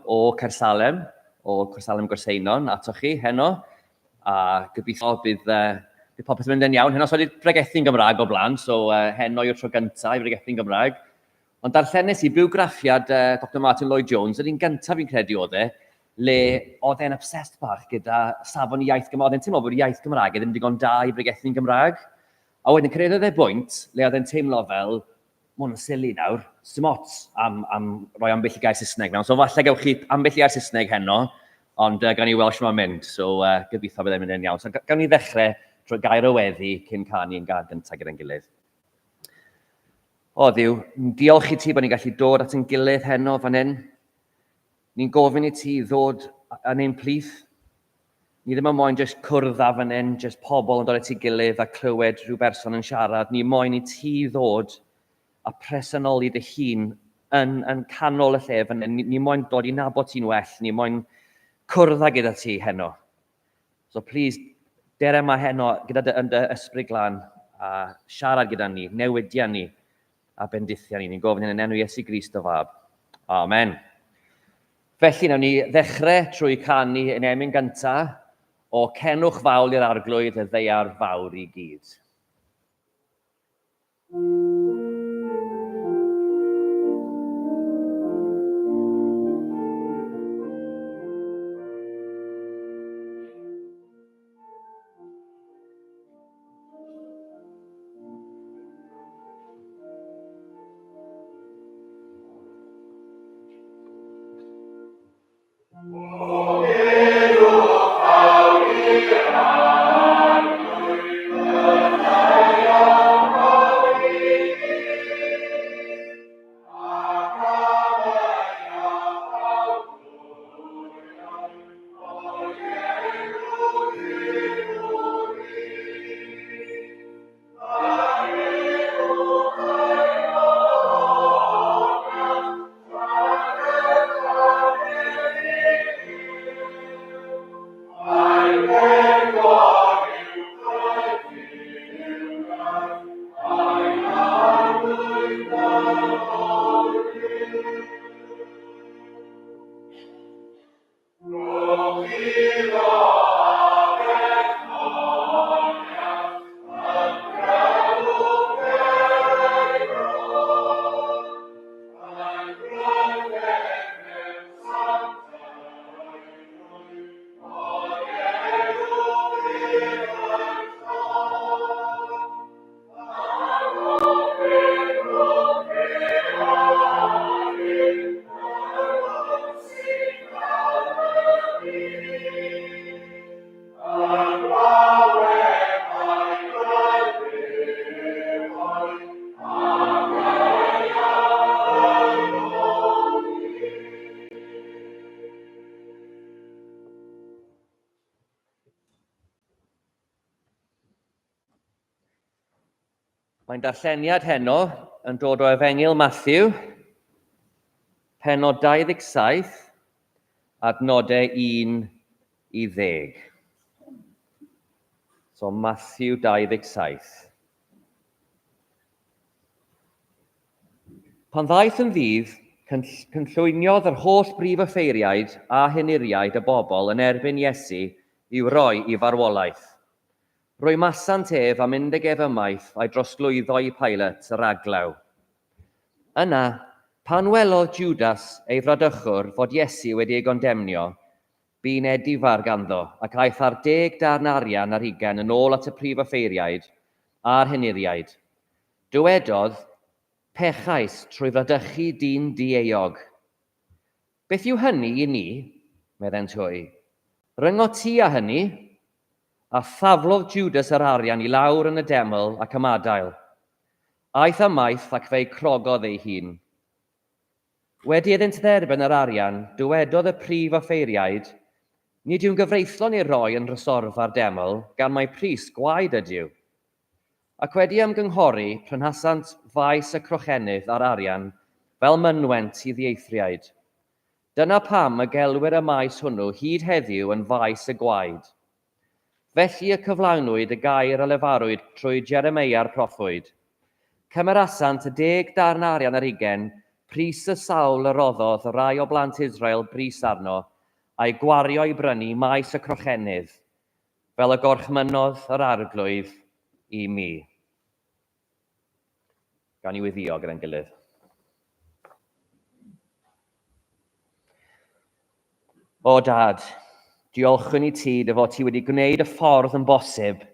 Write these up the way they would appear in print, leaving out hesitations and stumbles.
o Caersalem, o Caersalem Gorseinon, atoch chi heno. A gobeithio bydd, bydd popeth yn mynd yn iawn. Heno, so wedi pregethu'n Gymraeg o blaen, so heno yw'r tro gyntaf i bregethu'n Gymraeg. Ond darllenes i bywgraffiad Doctor Martyn Lloyd Jones, yr un gyntaf fi'n credu oedd e, le oedd e'n obsessed bach gyda safon iaith Gymraeg. Oedd e'n teimlo bod iaith Gymraeg e ddim digon da i bregethu'n Gymraeg. A wedyn cyrhaeddodd e bwynt le oedd e'n teimlo fel, ma hwn yn silly nawr, sim ots am, am roi ambell i gair Saesneg mewn. So falle gewch chi ambell i gair Saesneg heno, ond gawn ni weld shwt mae'n mynd. So gobeithio bydd e'n mynd yn iawn. So gawn ni ddechrau drwy gair o weddi cyn canu yn gân gyntaf gyda'n gilydd. O Dduw, diolch i ti bod ni'n gallu dod at ein gilydd heno fan hyn. Ni'n gofyn i ti ddod yn ein plith. Ni ddim yn moyn jyst cwrdd â fan hyn, jyst pobl yn dod at ei gilydd a clywed rhyw berson yn siarad. Ni moyn i ti ddod a presenoli dy hun yn, yn canol y lle fan hyn. Ni, ni moyn dod i nabod ti'n well. Ni moyn cwrdd â gyda ti heno. So please, dere yma heno gyda dy, yn dy ysbryd glân a siarad gyda ni, newidia ni a bendithia ni. Ni'n gofyn hyn yn enw Iesu Grist o fab. Amen. Felly, nawn ni ddechrau trwy canu yn emyn gyntaf o Cenwch Fawl i'r Arglwydd y Ddaear Fawr i gyd. Mae'n darlleniad heno yn dod o Efengyl Matthew, pennod 27, adnodau 1 i 10. So Matthew 27. Pan ddaeth yn ddydd, cynllwyniodd yr holl brif offeiriaid a henuriaid y bobl yn erbyn Iesu i'w roi i farwolaeth. Rwymasant ef a mynd ag ef ymaith a'i drosglwyddo i Pilate, yr aglaw. Yna, pan welodd Jwdas, ei fradychwr, fod Iesu wedi ei gondemnio, bu'n edifar ganddo, ac aeth â'r deg darn arian ar hugain yn ôl at y prif offeiriaid a'r henuriaid. Dywedodd, Pechais trwy fradychu dyn dieuog. Beth yw hynny i ni? meddent hwy. Ryngot ti â hynny? A thaflodd Judas yr arian i lawr yn y deml ac ymadael. Aeth ymaith ac fe'i crogodd ei hun. Wedi iddynt dderbyn yr arian, dywedodd y prif offeiriaid, Nid yw'n gyfreithlon ei roi yn nhrysorfa'r deml, gan mai pris gwaed ydyw. Ac wedi ymgynghori, prynhasant faes y crochenydd a'r arian fel mynwent i ddieithriaid. Dyna pam y gelwir y maes hwnnw hyd heddiw yn faes y gwaed. Felly y cyflawnwyd y gair a lefarwyd trwy Jeremeia'r proffwyd. Cymerasant y deg darn arian ar ugain, Pris y sawl y roddodd y rai o blant Israel bris arno, a'i gwario i brynu maes y crochenydd, fel y gorchmynnodd yr Arglwydd i mi. Gawn ni weddïo gyda'n gilydd. O Dad, diolchwn i ti dy fod ti wedi gwneud y ffordd yn bosib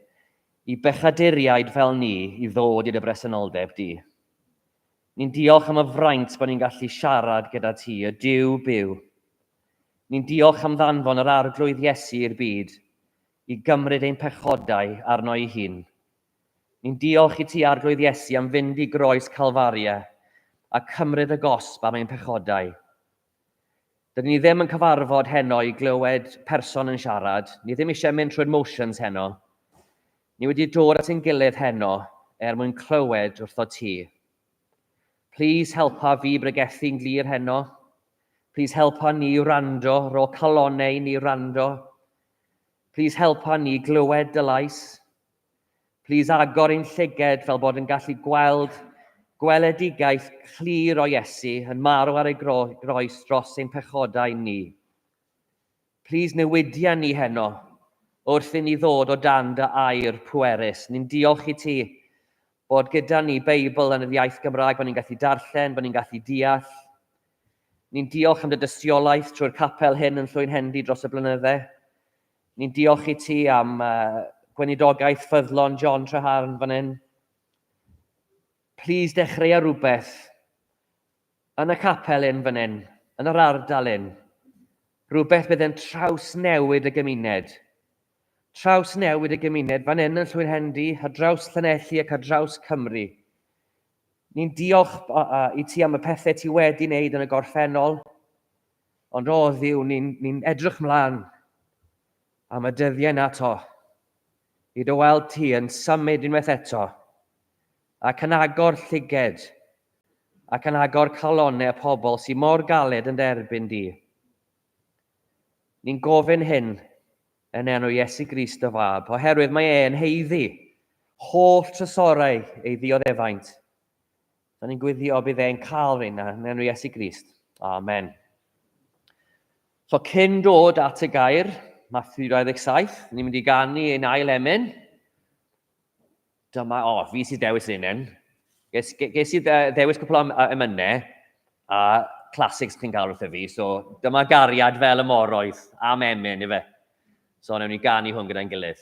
i bechaduriaid fel ni i ddod i dy bresenoldeb di. Ni'n diolch am y fraint bod ni'n gallu siarad gyda ti, y Duw byw. Ni'n diolch am ddanfon yr Arglwydd Iesu i'r byd i gymryd ein pechodau arno ei hun. Ni'n diolch i ti, Arglwydd Iesu, am fynd i groes Calfaria a cymryd y gosb am ein pechodau. Dydyn ni ddim yn cyfarfod heno i glywed person yn siarad, ni ddim eisiau mynd trwy'r motions heno. Ni wedi dod at ein gilydd heno er mwyn clywed wrtho ti. Plîs helpa fi bregethu'n glir heno. Plîs helpa ni wrando, ro calonnau i ni wrando. Plîs helpa ni glywed dy lais. Plîs agor ein llyged fel bod yn gallu gweld gweledigaeth clir o Iesu yn marw ar ei groes dros ein pechodau ni. Plîs newidia ni heno wrth i ni ddod o dan dy air pwerus. Ni'n diolch i ti bod gyda ni Beibl yn yr iaith Gymraeg, bod ni'n gallu darllen, bod ni'n gallu deall. Ni'n diolch am dy dystiolaeth trwy'r capel hyn yn Llwynhendy dros y blynydde. Ni'n diolch i ti am gweinidogaeth ffyddlon John Treharne fan hyn. Please dechreua rhywbeth yn y capel hyn fan hyn, yn yr ardal hyn. Rhywbeth bydd yn trawsnewid y gymuned. Trawsnewid y gymuned fan hyn yn Llwynhendy, ar draws Llanelli ac ar draws Cymru. Ni'n diolch i ti am y pethau ti wedi wneud yn y gorffennol, Ond o Dduw, ni'n ni edrych mlaen am y dyddiau na to, i dy weld ti yn symud unwaith eto, ac yn agor llyged, ac yn agor calonnau y pobl sy'n mor galed yn derbyn di. Ni'n gofyn hyn yn enw Iesu Grist dy fab, oherwydd mae e'n heiddi holl trysorau ei ddioddefaint. Da ni'n gwyddio bydd e'n cael reina yn enw Iesu Grist. Amen. So cyn dod at y gair, Matthew 27, ni'n mynd i ganu ein ail emyn. Dyma, o, oh, fi sydd dewis un hyn. Ges, ges i ddewis cwpl o emynau, a classics chi'n cael wrtho fi, so dyma gariad fel y moroedd am emyn, ife. So newn ni ganu hwn gyda'n gilydd.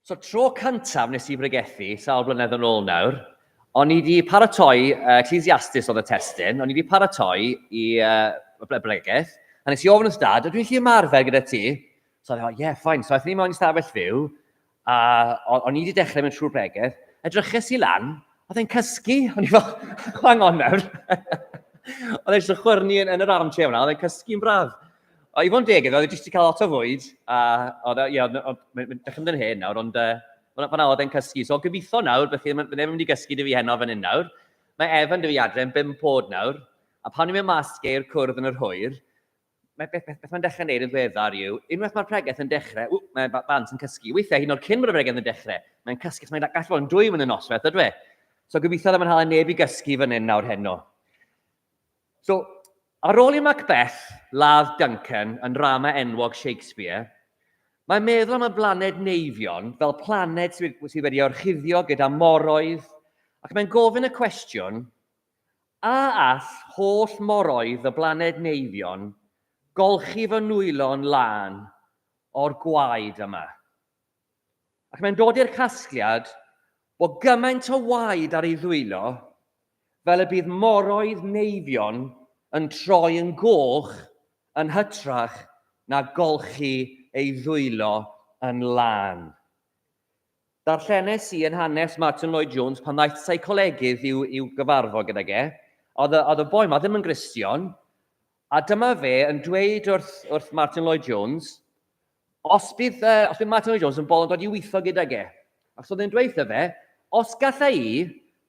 So tro cyntaf nes i bregethu, sawl blynedd yn ôl nawr, o'n i wedi paratoi, Ecclesiastes oedd y testun, o'n i wedi paratoi i y bregeth, a nes i ofyn wrth dad, ydw i'n gallu ymarfer gyda ti? So oedd e, yeah, fine. So aethon ni mewn i stafell fyw, a o'n i wedi dechrau mynd trwy'r bregeth, edryches i lan, oedd e'n cysgu, o'n i fel, hang on nawr. Oedd e jyst yn chwyrnu yn, yn yr armchair hwnna, oedd e'n cysgu'n braf. O, i fod yn deg iddo, oedd e jyst wedi cael lot o fwyd, a oedd e, ie, oedd, mae'n dechrau mynd yn hen nawr, ond fan'na oedd e'n cysgu. So gobeithio nawr, beth chi, ddim yn mynd i gysgu dy fi heno fan hyn nawr. Mae Evan dy fi adre yn bum pod nawr, a pan ni'n mynd mas geir cwrdd yn yr hwyr, mae beth, beth, beth mae'n dechrau wneud yn ddiweddar yw, unwaith mae'r pregeth yn dechrau, ww, mae bant yn cysgu. Weithiau, hyn o'r cyn bod y pregeth yn dechrau, mae'n cysgu, mae'n gallu bod yn dwym yn y noswaith, ydw e? So gobeithio ddim yn hala neb i gysgu fan hyn nawr heno. So, ar ôl i Macbeth ladd Duncan yn nrama enwog Shakespeare, mae'n meddwl am y blaned Neifion fel planed sydd wedi orchuddio gyda moroedd, ac mae'n gofyn y cwestiwn, a all holl moroedd y blaned Neifion golchi fy nwylo'n lân o'r gwaed yma? Ac mae'n dod i'r casgliad bod gymaint o waed ar ei ddwylo fel y bydd moroedd Neifion yn troi yn goch yn hytrach na golchi ei ddwylo yn lân. Darllenes i yn hanes Martyn Lloyd Jones pan ddaeth seicolegydd i'w, i'w gyfarfod gydag e. Oedd y, oedd y boi ma ddim yn Gristion, a dyma fe yn dweud wrth, wrth Martyn Lloyd Jones, Os bydd, uh, os bydd Martyn Lloyd Jones yn bolon dod i weithio gydag e, achos oedd e'n dweud fe, os galla i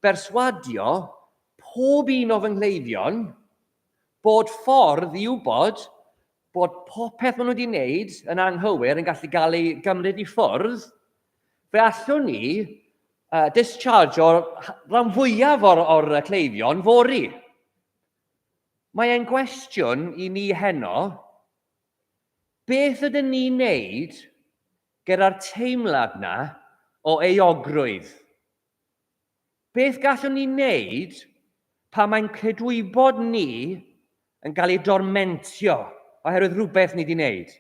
berswadio pob un o fy nghleifion bod ffordd i wybod bod popeth maen nhw wedi wneud yn anghywir yn gallu gael ei gymryd i ffwrdd, fe allwn ni uh, discharge o'r rhan fwyaf o'r, or cleifion fori. Mae e'n gwestiwn i ni heno, Beth ydyn ni'n neud gyda'r teimlad 'na o euogrwydd? Beth gallwn ni wneud pan mae'n cydwybod ni yn cael ei dormentio oherwydd rhywbeth ni wedi wneud?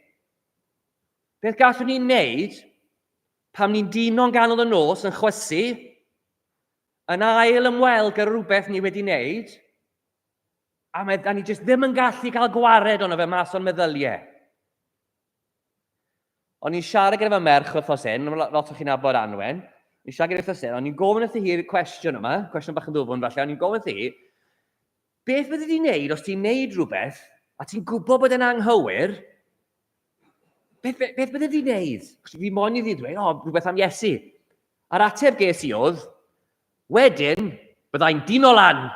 Beth gallwn ni wneud pam ni'n dino'n ganol y nos yn chwysu, yn ail ymweld gyda rhywbeth ni wedi wneud, A, mae, a ni jyst ddim yn gallu cael gwared ono fe mas o'n meddyliau. O'n i'n siarad gyda fy merch wythnos hyn, lot o chi'n nabod Anwen. O'n i'n siarad gyda wythnos hyn, o'n i'n gofyn wrthi hi'r cwestiwn yma, cwestiwn bach yn ddwfn falle, o'n i'n gofyn wrthi hi, beth fyddi di'n neud os ti'n neud rhywbeth a ti'n gwybod bod e'n anghywir, beth, beth, beth bydde di'n neud? Achos fi moyn iddi ddweud, o, oh, rhywbeth am Iesu. A'r ateb ges i oedd, Wedyn, byddai'n dino lan.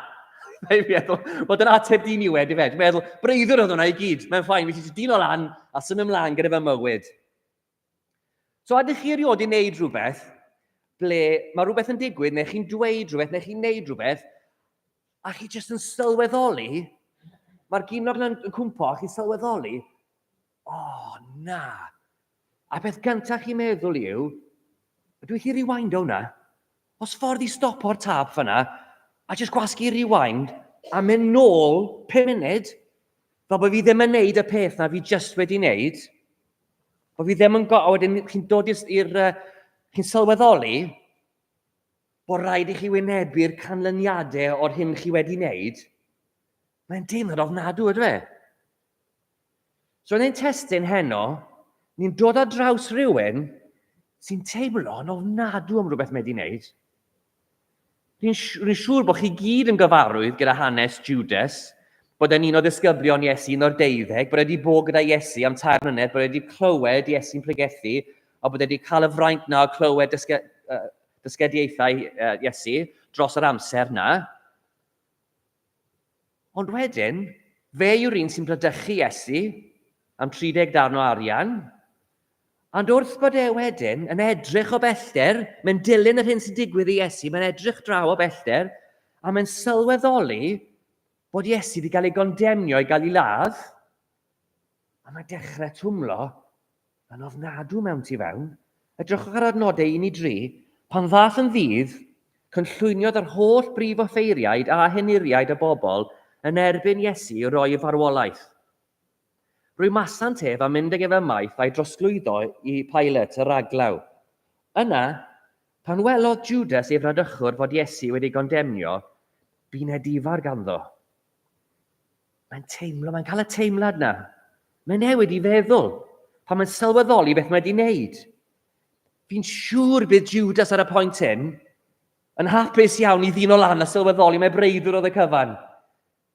Mae'n meddwl bod yn ateb diniwed, ife. Dwi'n meddwl, breuddwyd oedd hwnna i gyd. Mae'n ffain, fi eisiau dino lan a symud ymlaen gyda fy mywyd. So, ydych chi erioed i wneud rhywbeth ble mae rhywbeth yn digwydd, neu chi'n dweud rhywbeth, neu chi'n neud rhywbeth, a chi jyst yn sylweddoli, mae'r ginog yna'n cwmpo, a chi'n sylweddoli, o, oh, na. A beth gyntaf chi'n meddwl yw, ydw i chi rewind o hwnna? Os ffordd i stopo'r tap fyna, a jyst gwasgu rewind, a mynd nôl 5 munud, fel bod fi ddim yn neud y peth na fi jyst wedi neud, bod fi ddim yn go... A wedyn chi'n dod i'r... chi'n sylweddoli bod rhaid i chi wynebu'r canlyniadau o'r hyn chi wedi wneud, mae'n deimlad ofnadw, ydw e? So yn ein testun heno, Ni'n dod ar draws rhywun sy'n teimlo'n ofnadw am rhywbeth mae wedi wneud. Rwy'n siŵr bod chi gyd yn gyfarwydd gyda hanes Judas, bod e'n un o ddisgyblion Iesu, un o'r deuddeg, bod e wedi bod gyda Iesu am tair mlynedd, bod e wedi clywed Iesu'n pregethu, a bod e wedi cael y fraint na o clywed dysge, dysgediaethau Iesu dros yr amser na. Ond wedyn, fe yw'r un sy'n bradychu Iesu am 30 darn o arian, ond wrth bod e wedyn yn edrych o bellter, mae'n dilyn yr hyn sy'n digwydd i Iesu, mae'n edrych draw o bellter, a mae'n sylweddoli bod Iesu wedi cael ei gondemnio i gael ei ladd, a mae'n dechrau twmlo yn ofnadw mewn tu fewn. Edrychwch ar adnodau 1 i 3. Pan ddaeth yn ddydd, cynllwyniodd yr holl brif offeiriaid a henuriaid y bobl yn erbyn Iesu i roi i farwolaeth. Rwymasant ef a mynd ag ef ymaith a'i drosglwyddo i Pilate, y raglaw. Yna, pan welodd Judas ei fradychwr fod Iesu wedi ei gondemnio, bu'n edifar ganddo. Mae'n teimlo, mae'n cael y teimlad na. Mae'n newid i feddwl pan mae'n sylweddoli beth mae wedi wneud. Fi'n siŵr bydd Judas ar y pwynt hyn yn hapus iawn i ddyn o lan a sylweddoli mae breuddwyd oedd y cyfan.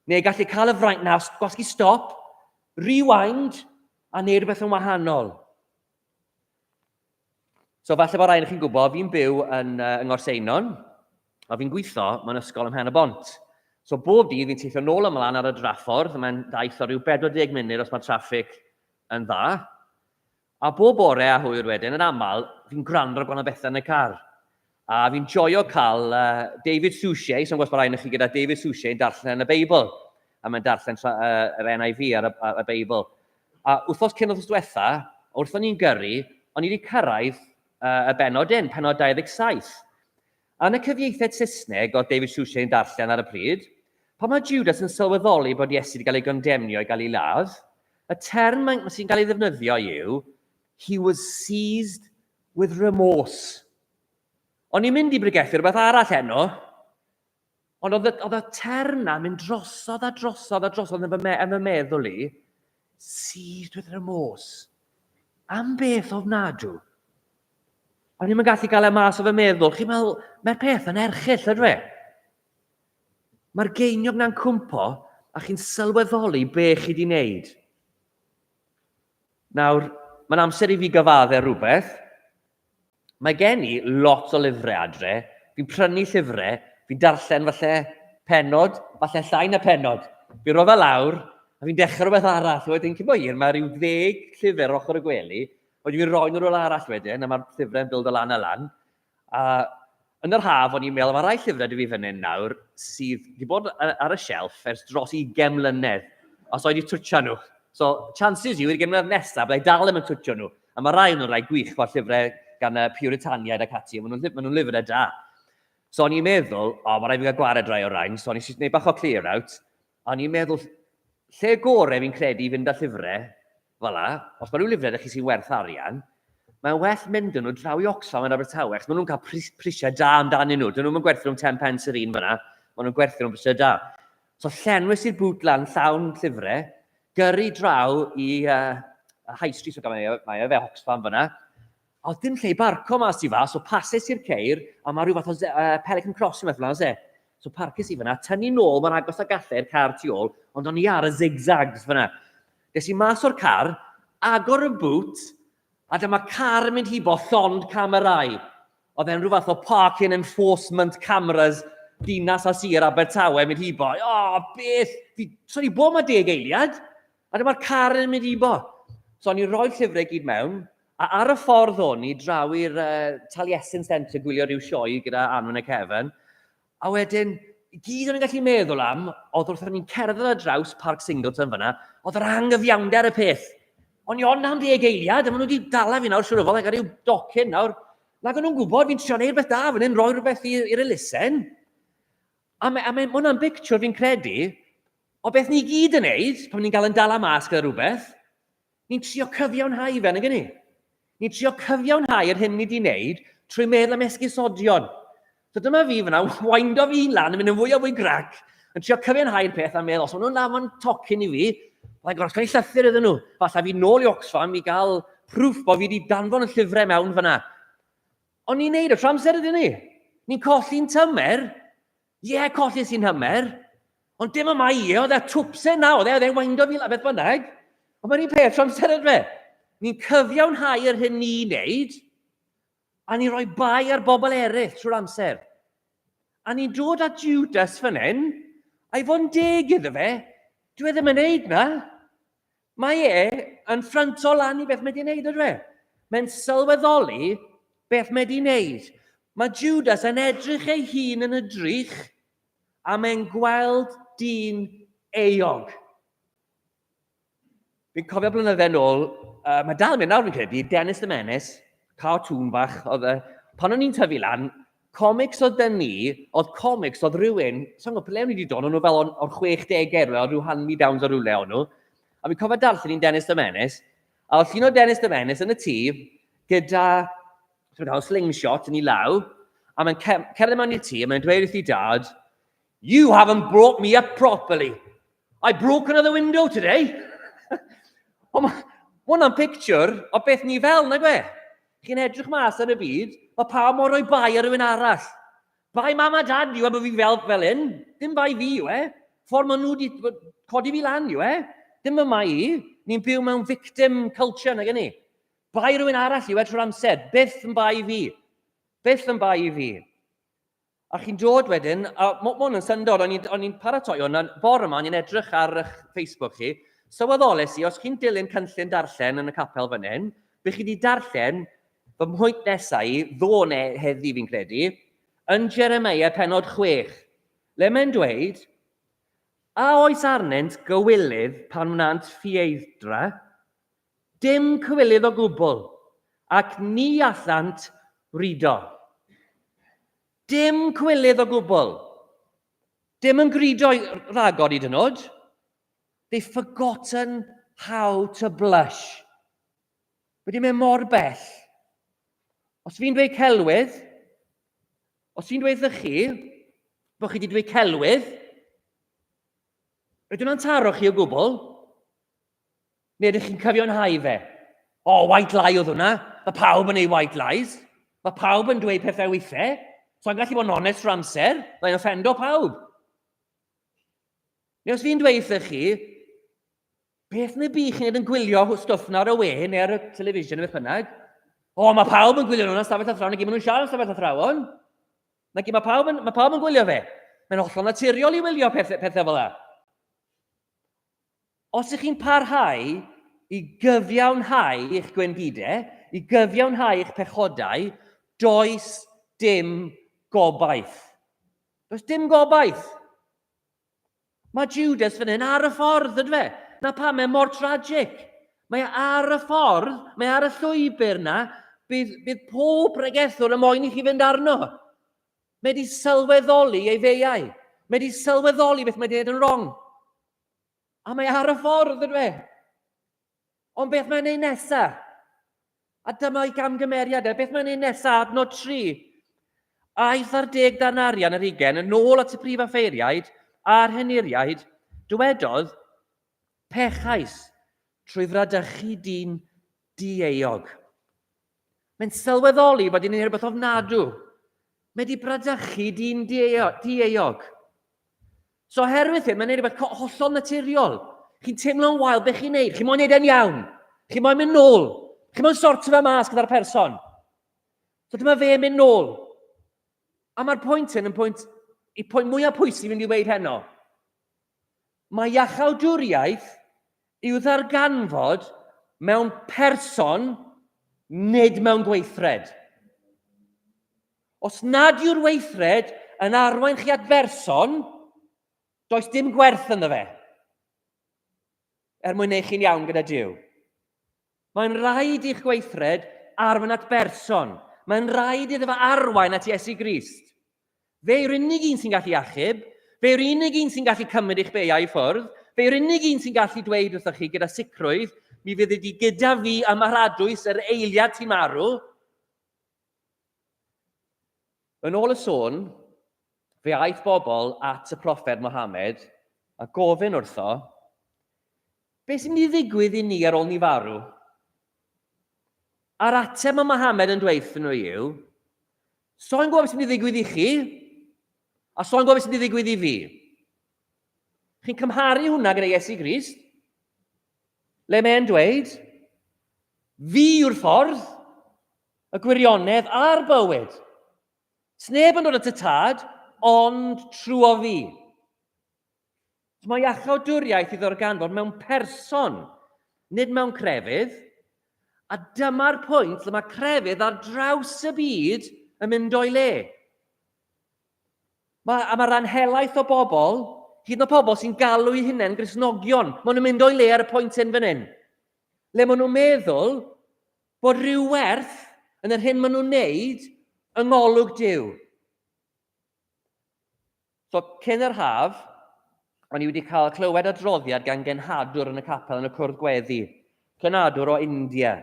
Neu gallu cael y fraint na, gwasgu stop, rewind, a neud rhywbeth yn wahanol. So falle bod rhai chi'n gwybod, fi'n byw yn, yng Ngorseinon, a fi'n gweithio mewn ysgol ym Mhen y Bont. So bob dydd fi'n teithio nôl ymlaen ar y draffordd, mae'n daith o ryw 40 munud os mae traffig yn dda. A bob bore a hwyr wedyn, yn aml, fi'n gwrando ar gwahanol bethau yn y car. A fi'n joio cael David Suchet, so'n gwybod bod rhai chi gyda David Suchet yn darllen yn y Beibl. A mae'n darllen yr NIV ar y, ar y Beibl. A wythnos cyn wythnos diwetha, wrth o'n i'n gyrru, o'n i wedi cyrraedd y bennod un, pennod 27. A yn y cyfieithiad Saesneg oedd David Suchet yn darllen ar y pryd, pan mae Judas yn sylweddoli bod Iesu wedi cael ei gondemnio i gael ei ladd, y term sy'n cael ei ddefnyddio yw, he was seized with remorse. O'n i'n mynd i bregethu rhywbeth arall heno, Ond oedd y, oedd y term 'na mynd drosodd a drosodd a drosodd yn fy, me, yn fy meddwl i. Seized with remorse. Am beth ofnadw? O'n i'n gallu gael e mas o fy meddwl. Chi'n meddwl, mae'r peth yn erchyll, ydw e? Mae'r geiniog na'n cwmpo a chi'n sylweddoli be chi wedi wneud. Nawr, mae'n amser i fi gyfadde rhywbeth. Mae gen i lot o lyfrau adre. Fi'n prynu llyfrau, fi'n darllen falle pennod, falle llai na pennod. Fi'n rhoi fe lawr, a fi'n dechrau rhywbeth arall. Wedyn, cyn bo hir, mae rhyw ddeg llyfr ar ochr y gwely, wedyn fi'n rhoi nhw rhywle arall wedyn, a mae'r llyfrau'n bildo lan a lan. A yn yr haf, o'n i'n meddwl, mae rai llyfrau 'da fi fan hyn nawr sydd wedi bod ar y shelf ers dros 20 mlynedd, os oed i twtsio nhw. So, chances yw, i'r 20 mlynedd nesaf, byddai dal ddim yn twtsio nhw. A mae rai o'n nhw'n rai gwych, fel llyfrau gan y Puritaniaid ac ati, maen nhw'n ma nhw lyfrau da. So, o'n i'n meddwl, o, oh, mae rhaid fi gael gwared rai o'r rhain, so o'n i'n gwneud bach o clear out, a o'n i'n meddwl, lle gore fi'n credu i fynd â llyfrau fel la, os mae rhyw lyfrau ydych chi sy'n werth arian, mae'n well mynd yn nhw draw i Oxfam yn Abertawe, achos maen nhw'n cael pris, prisiau da amdanyn nhw. Dyn nhw'n gwerthu nhw'n 10 pence yr un fyna, maen nhw'n gwerthu nhw'n prisiau da. So llenwes i'r bŵt lan llawn llyfrau, gyrru draw i High Street, so mae, mae e fe Oxfam fyna, A oedd dim lle i barco mas i fa, so pases i'r ceir, a mae rhyw fath o Pelican Crossing fath fel e. So parces i fyna, tynnu nôl mor agos a gallai i'r car tu ôl, ond o'n i ar y zigzags fyna. Des i mas o'r car, agor y boot, a dyma car yn mynd hibo llond camerau. Oedd e'n rhyw fath o parking enforcement cameras dinas a sir Abertawe mynd hibo. O, oh, beth! Fi, so ni bod ma deg eiliad, a dyma'r car yn mynd hibo. So o'n i'n rhoi llyfrau gyd mewn, a ar y ffordd o'n i draw i'r Taliesin Centre gwylio rhyw sioe gyda Anwen a Kevin, a wedyn, i gyd o'n i'n gallu meddwl am, oedd wrth o'n i'n cerdded ar draws Parc Singleton fyna, oedd yr anghyfiawnder y peth. O'n i ond am ddeg eiliad, a maen nhw wedi dala fi nawr, siwr o fod, ac ar ryw docyn nawr. Nag o'n nhw'n gwybod, fi'n trio neud rhywbeth da fan hyn, rhoi rhywbeth i'r elusen. A mae, a mae hwnna'n bictiwr fi'n credu, o beth ni gyd yn neud, pan ni'n cael yn dala mas gyda rhywbeth, Ni'n trio cyfiawnhau fe, nag ni? Ni'n trio cyfiawnhau yr hyn ni wedi wneud trwy meddwl am esgusodion. So dyma fi fyna, windo fi hun lan, yn mynd yn fwy a fwy grac, yn trio cyfiawnhau'r peth a meddwl, os maen nhw'n lafon tocyn i fi, byddai'n gorfod sgwennu llythyr iddyn nhw. Falle fi nôl i Oxfam i gael proof bod fi wedi danfon y llyfrau mewn fyna. Ond ni'n neud o trwy amser ydyn ni. Ni'n colli'n tymer. Ie, yeah, colli sy'n hymer. Ond dim yma i, oedd e twpsen na, oedd e, oedd e'n windo fi, beth bynnag. Ond mae'n un peth trwy amser ydw e. Ni'n cyfiawnhau yr hyn ni'n neud, a ni'n rhoi bai ar bobl eraill trwy'r amser. A ni'n dod at Judas fan hyn, a i fod yn deg iddo fe, dwi e ddim yn neud na. Mae e yn ffranto lan i beth mae di wneud, ydw e? Mae'n sylweddoli beth mae di wneud. Mae Judas yn edrych ei hun yn y drych a mae'n gweld dyn euog. Fi'n cofio blynydde nôl, mae dal yn mynd nawr fi'n credu, Dennis the Menace, cartoon bach, oedd e, pan o'n i'n tyfu lan, comics oedd dyn ni, oedd comics oedd rhywun, sa'n gwybod ble o'n i wedi dod, o'n nhw fel o'r, or 60au, rhywle, oedd rhyw hand-me-downs o rhywle o'n nhw. A fi'n cofio darllen i'n Dennis the Menace, a oedd llun o Dennis the Menace yn y tŷ, gyda ti'n gwybod, slingshot yn ei law, a mae'n cerdded mewn i'r tŷ, a mae'n dweud wrth ei dad, You haven't brought me up properly. I broke another window today. Ond mae hwnna'n picture o beth ni fel, nag we? Chi'n edrych mas ar y byd, mae pawb mor rhoi bai ar rhywun arall. Bai mam a dad yw e bod fi fel, fel hyn. Dim bai fi yw e. Ffordd maen nhw wedi codi fi lan yw e. Dim yma i. Ni'n byw mewn victim culture, nag ni? Bai rhywun arall yw e trwy'r amser. Byth yn bai fi. Byth yn bai fi. A chi'n dod wedyn, a ma' hwn yn syndod, o'n i'n o'n i'n paratoi hwn, a bore yma o'n i'n edrych ar eich Facebook chi, sylweddoles i, os chi'n dilyn cynllun darllen yn y capel fan hyn, by chi wedi darllen fy mhwynt nesaf i, ddo neu heddi fi'n credu, yn Jeremiah penod 6, le mae'n dweud, A oes arnynt gywilydd pan wnânt ffieidd-dra? Dim cywilydd o gwbl, ac ni allant wrido. Dim cywilydd o gwbl. Dim yn gwrido rhagor hyd yn oed. They've forgotten how to blush. Wedi mynd mor bell. Os fi'n dweud celwydd, os fi'n dweud wrthych chi bod chi wedi dweud celwydd, rydyn nhw'n taro chi o gwbl. Neu ydych chi'n cyfiawnhau fe? O, oh, white lie oedd hwnna. Mae pawb yn ei white lies. Mae pawb yn dweud pethau weithiau. So i'n gallu bod yn onest trwy amser. Mae'n offendo pawb. Neu os fi'n dweud wrthych chi, beth neu bu chi'n yn gwylio stwff na ar y we neu ar y television neu beth bynnag? O, mae pawb yn gwylio nhw'n ystafell athrawon, nag maen nhw'n siarad ystafell athrawon. Nag mae pawb yn, mae pawb yn gwylio fe. Mae'n hollol naturiol i wylio pethau, pethau fel yna. Os ych chi'n parhau i gyfiawnhau eich gwendidau, i gyfiawnhau eich pechodau, does dim gobaith. Does dim gobaith. Mae Judas fan hyn ar y ffordd, ydw fe? Na pam mae mor tragic. Mae e ar y ffordd, mae e ar y llwybr na, bydd, bydd pob pregethwr y moyn i chi fynd arno. Mae wedi sylweddoli ei feiau. Mae wedi sylweddoli beth mae wedi gwneud yn wrong. A mae ar y ffordd, ydw e? Ond beth mae'n ei nesa? A dyma ei gamgymeriad e. Beth mae'n ei nesa? Adnod 3. Aeth ar deg darn arian yr ugen yn ôl at y prif offeiriaid a'r henuriaid, dywedodd, Pechais trwy fradychu dyn dieuog. Mae'n sylweddoli bod hi'n rhywbeth ofnadw. Mae wedi bradychu dyn dieuog. So oherwydd hyn, mae'n neud rhywbeth hollol naturiol. Chi'n teimlo'n wael, beth chi'n neud? Chi'n moyn neud e'n iawn. Chi'n moyn mynd nôl. Chi'n moyn sortio fe mas gyda'r person. So dyma fe mynd nôl. A mae'r pwynt hyn yn pwynt, y pwynt mwyaf pwysig fi'n mynd i weid heno. Mae iachawdwriaeth i'w ddarganfod mewn person, nid mewn gweithred. Os nad yw'r weithred yn arwain chi at berson, does dim gwerth ynddo fe. Er mwyn eich chi'n iawn gyda Duw. Mae'n rhaid i'ch gweithred arwain at berson. Mae'n rhaid iddo fe arwain at Iesu Grist. Fe yw'r unig un sy'n gallu achub, fe yw'r unig un sy'n gallu cymryd eich beiau i ffwrdd, fe yw'r unig un sy'n gallu dweud wrthych chi gyda sicrwydd, mi fydd di gyda fi ym mharadwys yr eiliad ti'n marw. Yn ôl y sôn, fe aeth bobl at y proffed Mohammed a gofyn wrtho, Be sy'n mynd i ddigwydd i ni ar ôl ni farw? A'r ateb mae Mohammed yn dweud wrthyn nhw yw, so'n gwybod beth sy'n mynd i ddigwydd i chi, a so'n gwybod beth sy'n mynd i ddigwydd i fi. Chi'n cymharu hwnna gyda Iesu Grist, le mae'n dweud, fi yw'r ffordd, y gwirionedd a'r bywyd. Sneb yn dod at y tad, ond trwy fi. So mae iachawdwriaeth i ddarganfod mewn person, nid mewn crefydd. A dyma'r pwynt lle mae crefydd ar draws y byd yn mynd o'i le. Mae, a mae rhan helaeth o bobl, hyd yn oed pobl sy'n galw eu hunain Gristnogion, maen nhw'n mynd o'i le ar y pwynt hyn fan hyn. Le maen nhw'n meddwl bod rhyw werth yn yr hyn maen nhw'n neud yng ngolwg Duw. So, cyn yr haf, o'n i wedi cael clywed adroddiad gan genhadwr yn y capel yn y cwrdd gweddi, cenhadwr o India.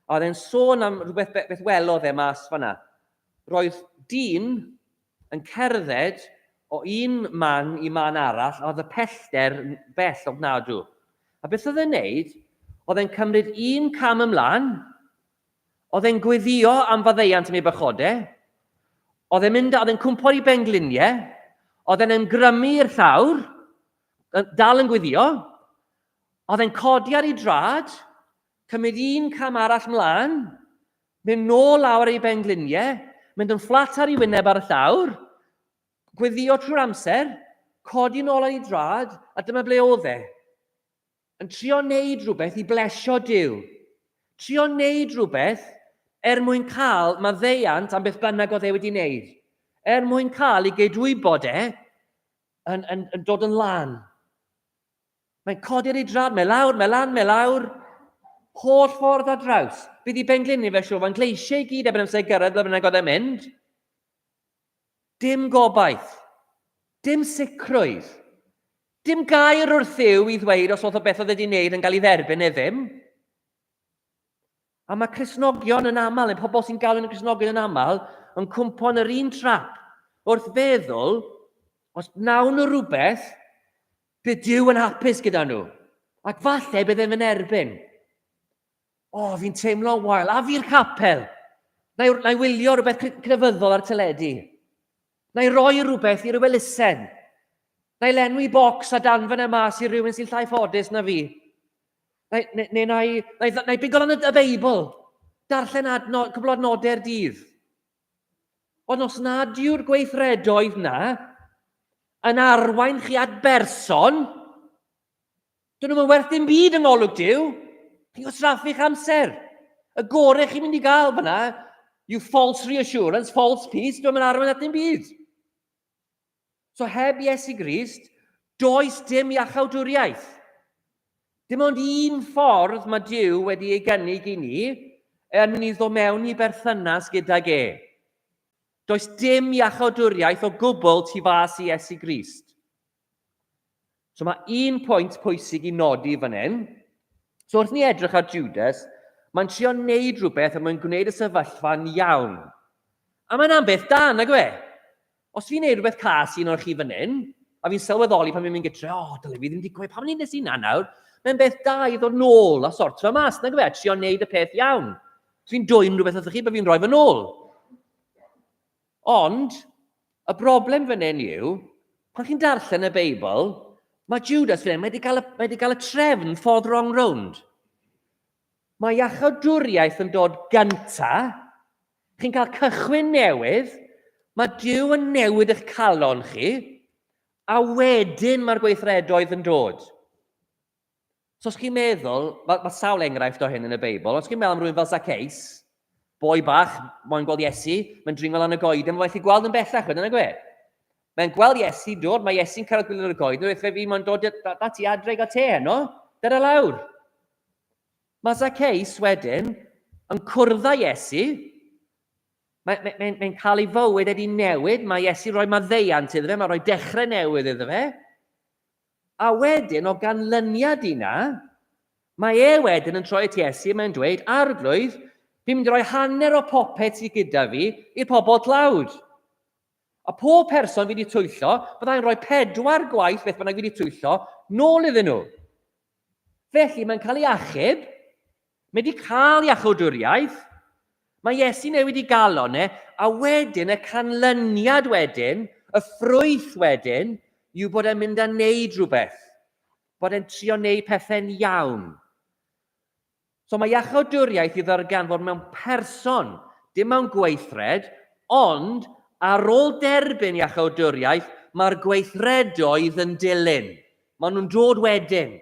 A oedd e'n sôn am rhywbeth beth welodd e mas fanna. Roedd dyn yn cerdded o un man i man arall, a oedd y pellter yn bell ofnadw. A beth oedd e'n neud, oedd e'n cymryd un cam ymlaen, Oedd e'n gweddïo am faddeuant am ei bechode. Oedd e'n mynd, oedd e'n cwmpo i bengliniau. Oedd e'n ymgrymu i'r llawr, dal yn gweddïo. Oedd e'n codi ar ei drad, cymryd un cam arall mlaen, mynd nôl lawr ei bengliniau, mynd yn fflat ar ei wyneb ar y llawr, gweddïo trwy'r amser, codi nôl ar ei drad, a dyma ble oedd e. Yn trio neud rhywbeth i blesio Duw. Trio neud rhywbeth er mwyn cael maddeuant am beth bynnag oedd e wedi neud. Er mwyn cael ei gydwybod e yn, yn, yn dod yn lân. Mae'n codi ar ei drad, mae lawr, mae lan, mae lawr. Holl ffordd ar draws. Bydd i benglini fe siŵr, mae'n gleisiau i gyd erbyn amser gyrraedd ble bynnag oedd e'n mynd. Dim gobaith. Dim sicrwydd. Dim gair wrth Dduw i ddweud os oedd o beth oedd wedi wneud yn cael ei dderbyn neu ddim. A mae Cristnogion yn aml, neu pobl sy'n galw yn Cristnogion yn aml, yn cwmpo yn yr un trap wrth feddwl, os wnawn nhw rhywbeth, bydd Duw yn hapus gyda nhw. Ac falle bydd e'n fy erbyn. O, oh, fi'n teimlo'n wael. A fi'r capel. Na i, na i wylio rhywbeth crefyddol ar teledu. Na i roi rhywbeth i ryw elusen. Na i lenwi bocs a danfon e mas i rhywun sy'n llai ffodus na fi. Na, neu, neu na i, na i, na i bigo lan y, y Beibl. Darllen adno, cwbl o adnodau'r dydd. Ond os nad yw'r gweithredoedd na yn arwain chi at berson, Dyn nhw'n werth dim byd yng ngolwg Duw. Chi'n gwastraffu'ch amser. Y gorau chi'n mynd i gael fyna yw false reassurance, false peace, dwi'n mynd arwain at dim byd. So heb Iesu Grist, does dim iachawdwriaeth. Dim ond un ffordd mae Duw wedi ei gynnig i ni er mwyn i ddod mewn i berthynas gydag e. Does dim iachawdwriaeth o gwbl tu fas i Iesu Grist. So mae un pwynt pwysig i nodi fan hyn. So wrth ni edrych ar Judas, mae'n trio wneud rhywbeth er mwyn gwneud y sefyllfa'n iawn. A mae'n am beth da, nag yw e? Os fi'n neud rhywbeth cas i un o'r chi fan hyn, a fi'n sylweddoli pan fi'n mynd gytre, o, oh, dyle fi ddim wedi gweud, pam nes i na nawr? Mae'n beth da i ddod nôl a sortio mas, nag yw e? Trio wneud y peth iawn. Os fi'n dwyn rhywbeth wrthych chi, bydd fi'n rhoi fy nôl. Ond, y broblem fan hyn yw, pan chi'n darllen y Beibl, mae Judas fan hyn, mae wedi cael y, mae wedi cael y trefn ffordd wrong round. Mae iachawdwriaeth yn dod gynta, chi'n cael cychwyn newydd, mae Duw yn newid eich calon chi, a wedyn mae'r gweithredoedd yn dod. So os chi'n meddwl, mae, mae sawl enghraifft o hyn yn y Beibl, os chi'n meddwl am rhywun fel Zacchaeus, boi bach, moyn gweld Iesu, mae'n dringo lan y goeden, mae'n gallu gweld yn bellach wedyn, nag e? Mae'n gweld Iesu dod, mae Iesu'n cyrraedd gwylio'r y goeden, wrth fe fi, mae'n dod dat i adre i gael te heno, dyna lawr. Mae Zacchaeus wedyn yn cwrdd â Iesu, mae'n mae, mae, mae cael ei fywyd wedi newid, mae Iesu rhoi maddeuant iddo fe, mae'n rhoi dechrau newydd iddo fe, A wedyn, o ganlyniad i 'na, mae e wedyn yn troi at Iesu a mae'n dweud, Arglwydd, fi'n mynd i roi hanner o popeth sydd gyda fi i'r pobl tlawd. A pob person fi wedi twyllo, byddai'n rhoi pedwar gwaith beth bynnag fi wedi twyllo nôl iddyn nhw. Felly mae'n cael ei achub, mae wedi cael iachawdwriaeth, Mae Iesu newid i galon e, a wedyn y canlyniad wedyn, y ffrwyth wedyn, yw bod e'n mynd a neud rhywbeth. Bod e'n trio neud pethau'n iawn. So mae iachawdwriaeth i ddarganfod mewn person, dim mewn gweithred, ond ar ôl derbyn iachawdwriaeth, mae'r gweithredoedd yn dilyn. Maen nhw'n dod wedyn.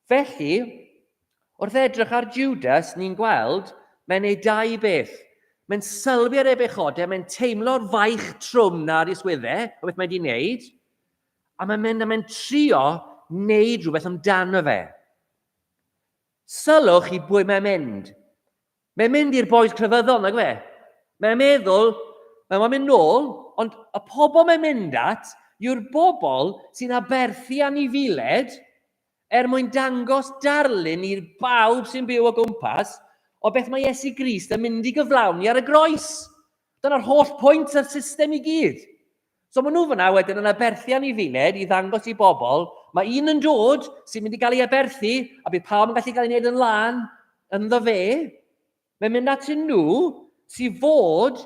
Felly, wrth edrych ar Judas, ni'n gweld, mae'n ei dau beth. Mae'n sylwi ar ei bechodau, mae'n teimlo'r faich trwm na ar ei swyddau, o beth mae wedi wneud, a mae'n mynd a mae'n trio wneud rhywbeth amdano fe. Sylwch i bwy mae'n mynd. Mae'n mynd i'r bois crefyddol, nag fe? Mae'n meddwl, mae'n mynd nôl, ond y pobl mae'n mynd at yw'r bobl sy'n aberthu anifiled er mwyn dangos darlun i'r bawb sy'n byw o gwmpas o beth mae Iesu Grist yn mynd i gyflawni ar y groes. Dyna'r holl pwynt o'r system i gyd. So maen nhw fyna wedyn yn aberthu anifiled i ddangos i bobl, mae un yn dod sy'n mynd i gael ei aberthu a bydd pawb yn gallu cael ei wneud yn lân ynddo fe. Mae'n mynd atyn nhw sy'n fod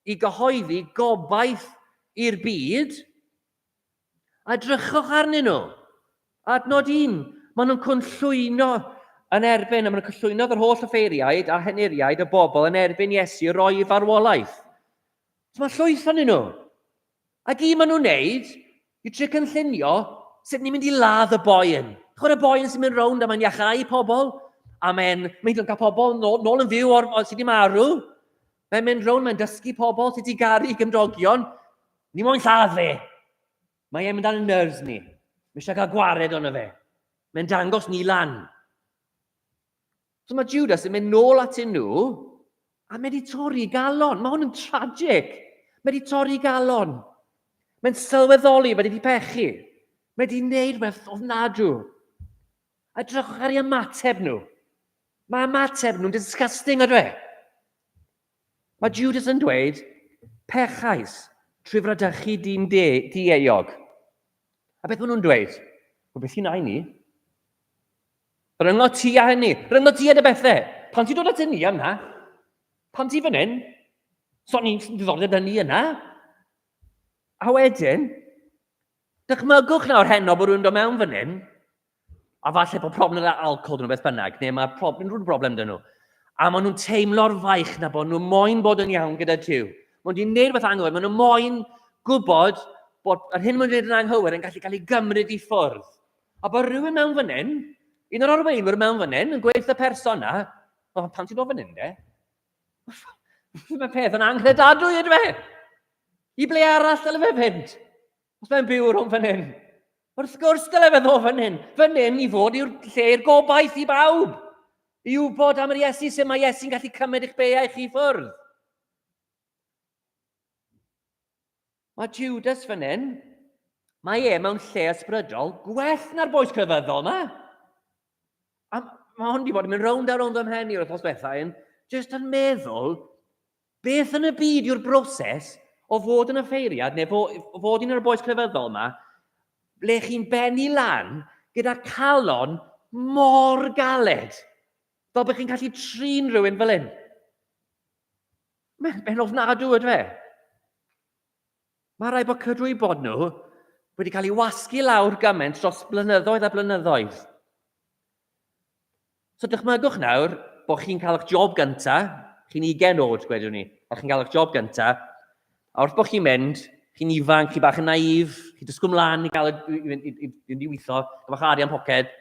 i gyhoeddi gobaith i'r byd, a drychwch arnyn nhw. Adnod un, maen nhw'n cynllwyno yn erbyn, a maen nhw'n cynllwyno yr holl offeiriaid a henuriaid y bobl yn erbyn Iesu roi i farwolaeth. So mae llwyth ohonyn nhw. A gyd maen nhw'n neud yw trio cynllunio sut ni'n mynd i ladd y boi yn. Chwarae y boi yn sy'n mynd rownd a mae'n iachau pobl, a mae'n mynd yn cael pobl nôl, nôl yn fyw o'r, o'r sydd wedi marw. Mae'n mynd rownd, mae'n dysgu pobl sut i garu gymdogion. Ni moyn lladd fe. Mae e'n mynd ar y nerves ni. Mae eisiau cael gwared ono fe. Mae'n dangos ni lan. So mae Judas yn mynd nôl atyn nhw a mae wedi torri galon. Mae hwn yn tragic. Mae wedi torri galon. Mae'n sylweddoli, mae wedi pechu. Mae wedi gwneud rhywbeth ofnadw. A drychwch ar ei ymateb nhw. Mae ymateb nhw'n disgusting ydw e? Mae Judas yn dweud, pechais trwy fradychu dyn dieuog. A beth maen nhw'n dweud? Wel, beth sy'n ni? Ryngo ti a hynny. Ryngo ti a dy bethau. Pan ti'n dod at ni am na? Pan ti fan hyn? So ni'n diddordeb yn ni yna. A wedyn, dychmygwch nawr heno bod rhywun dod mewn fan hyn, a falle bod problem gyda alcohol dyn nhw beth bynnag, neu mae prob unrhyw broblem dyn nhw. A maen nhw'n teimlo'r faich na bod nhw moyn bod yn iawn gyda Duw. Maen nhw wedi gwneud rhywbeth anghywir, maen nhw moyn gwybod bod yr hyn maen nhw'n gwneud yn anghywir yn gallu cael ei gymryd i ffwrdd. A bod rhywun mewn fan hyn, un o'r arweinwyr mewn fan hyn, yn gweud y person na, o, pam ti'n dod fan hyn, de? Mae peth yn anghredadwy, ydw e? I ble arall dyle fe fynd? Os mae'n byw rhwng fan hyn. Wrth gwrs dyle fe ddod fan hyn. Fan hyn i fod yw'r lle i'r gobaith i bawb. I wybod am yr Iesu, sut mae Iesu'n gallu cymryd eich beiau chi ffwrdd. Mae Judas fan hyn, mae e mewn lle ysbrydol gwell na'r boes crefyddol yma. A mae hwn wedi bod yn mynd rownd a rownd ym mhen i wrth bethau, yn jyst yn meddwl, beth yn y byd yw'r broses o fod yn offeiriad, neu fod un o'r boes crefyddol yma, ble chi'n bennu lan gyda calon mor galed, fel bod chi'n gallu trin rhywun fel hyn. Mae'n ofnadw, ydw e? Mae rhaid bod cydwybod nhw wedi cael ei wasgu lawr gymaint dros blynyddoedd a blynyddoedd. So dychmygwch nawr bod chi'n cael eich job gynta, chi'n 20 oed, gwedwn ni, a chi'n cael eich job gynta, a wrth bod chi'n mynd, chi'n ifanc, chi bach yn naif, chi'n dysgu mlaen i gael i, i, i, i, i, i weithio, bach o arian poced.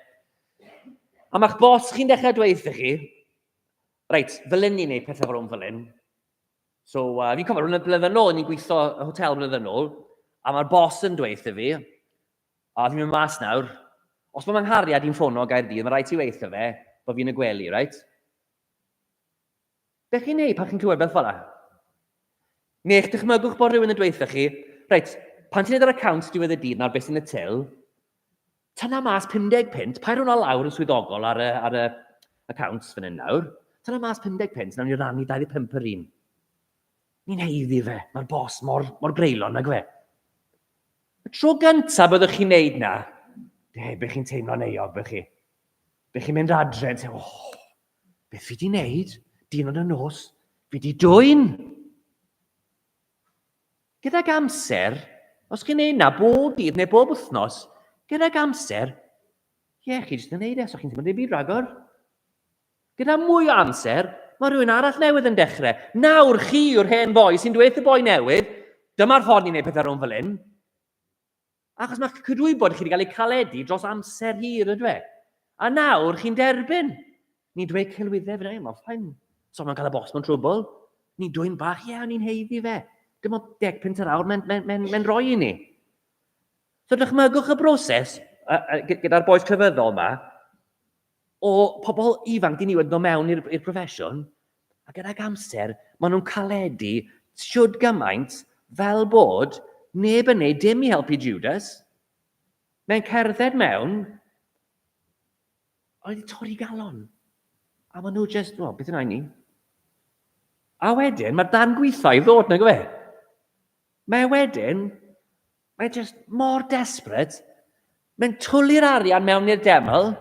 A mae'ch bos chi'n dechrau dweud wrthych chi, Reit, fel hyn ni'n neud pethau fel hwn fel hyn. So, fi'n cofio, rhywun blynedd yn ôl, ni'n gweithio y hotel blynedd yn ôl, a mae'r boss yn dweud wrtho fi, a fi'n mynd mas nawr, os mae nghariad i'n ffono Gaerdydd, mae rhaid ti weithio fe, bod fi'n y gwely, right? Be chi'n neud pan chi'n clywed beth fel 'na? Neu eich dychmygwch bod rhywun yn dweud wrtho chi, reit, pan ti'n neud yr account diwedd y dydd nawr beth sy'n y till, Tynna mas 50 punt, paid hwnna lawr yn swyddogol ar y, ar y accounts fan hyn nawr. Tynna mas 50 punt, nawn ni rannu 25 yr un. Ni'n heiddi fe, mae'r bos mor, mor greulon nag fe. Y tro gyntaf byddwch chi'n neud na, de, be chi'n teimlo'n euog, bych chi. Be chi'n mynd adre yn teimlo, oh, beth fi di wneud? Dyn yn y nos, fi di dwyn. Gydag amser, os chi'n neud na bob dydd neu bob wythnos, gydag amser, ie, chi jyst yn neud e, so chi'n teimlo dim byd rhagor. Gyda mwy o amser, mae rhywun arall newydd yn dechrau. Nawr chi yw'r hen boi sy'n dweud y boi newydd, dyma'r ffordd ni'n neud pethau rhwng fel hyn. Achos mae cydwybod chi wedi cael ei caledu dros amser hir, ydw e? A nawr chi'n derbyn. Ni'n dweud celwyddau fan hyn, mae'n ffain. So mae'n cael y bos mewn trwbl. Ni'n dwyn bach, ie, yeah, ni'n heiddi fe. Dim ond 10 punt yr awr, mae'n mae, mae, mae rhoi i ni. So dychmygwch y broses gyda'r boes crefyddol yma, o pobl ifanc diniwed yn dod mewn i'r proffesiwn, a gydag amser, maen nhw'n caledu siwd gymaint fel bod neb yn neud dim i helpu Judas. Mae'n cerdded mewn, oedd wedi torri galon. A maen nhw just, well, beth yna i ni? A wedyn, mae'r darn gweithio i ddod, nag fe? Mae wedyn, mae just mor desperate, mae'n twlu'r arian mewn i'r deml,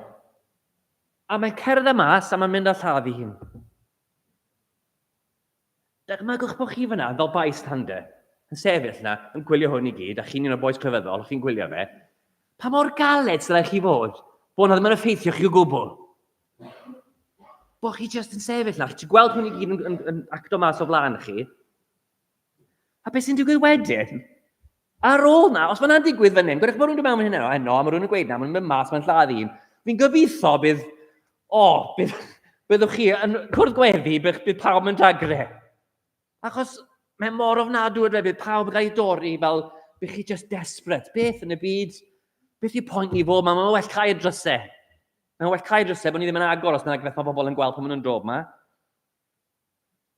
a mae'n cerdded mas a mae'n mynd a lladd ei hun. Dychmygwch bod chi fyna fel bystander, yn sefyll yna, yn gwylio hwn i gyd, a chi'n un o'r bois crefyddol, chi'n gwylio fe. Pa mor galed sydd chi fod, bod hwnna ddim yn effeithio chi o gwbl? Bod chi jyst yn sefyll yna, chi'n gweld hwn i gyd yn, yn, yn acto mas o flaen chi, A beth sy'n digwydd wedyn? Ar ôl na, os mae'n digwydd fan hyn, gwedwch bod rhywun dod mewn fan hyn heno, heno, a mae rhywun yn gweud na, mae'n mynd mas, mae'n lladd un. Fi'n gobeithio bydd, o, oh, bydd, byddwch chi yn cwrdd gweddi, bydd, bydd pawb yn dagre. Achos mae mor ofnadw ydw e, bydd pawb yn cael ei dorri fel, bydd chi just desperate. Beth yn y byd? Beth yw pwynt ni fod? Mae'n well cael drysau. Mae'n well cael drysau bod ni ddim yn agor os yna beth mae pobl yn gweld pan maen nhw'n dod yma.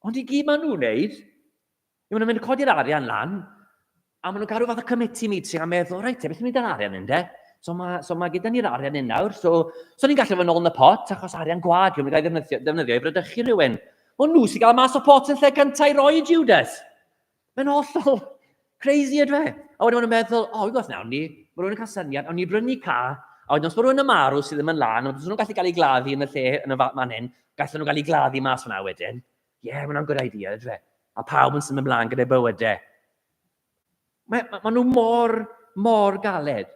Ond i gyd maen nhw'n wneud, yw maen nhw'n mynd codi'r arian lan, a maen nhw'n cael rhyw fath o committee meeting a meddwl, reit, beth yw'n mynd â'r arian yn de? So mae, so mae gyda ni'r arian yn nawr, so, so ni'n gallu fod yn ôl yn y pot, achos arian gwag yw'n cael ei ddefnyddio, ddefnyddio i frydychu rhywun. Ond nhw sy'n cael mas o pot yn lle cyntaf i roi Judas. Mae'n hollol crazy ydw e. A wedyn maen nhw'n meddwl, o, oh, i nawr ni, mae rhywun yn cael syniad, ond ni brynu car, a wedyn os mae rhywun yn marw sydd ddim yn lan, ond os nhw'n gallu cael ei gladdu yn y lle, yn y fan hyn, gallen nhw gael ei gladdu mas fyna wedyn. Ie, yeah, mae'n good idea, ydw e. A pawb yn symud ymlaen gyda'i bywydau. Mae, ma, ma nhw mor, mor galed.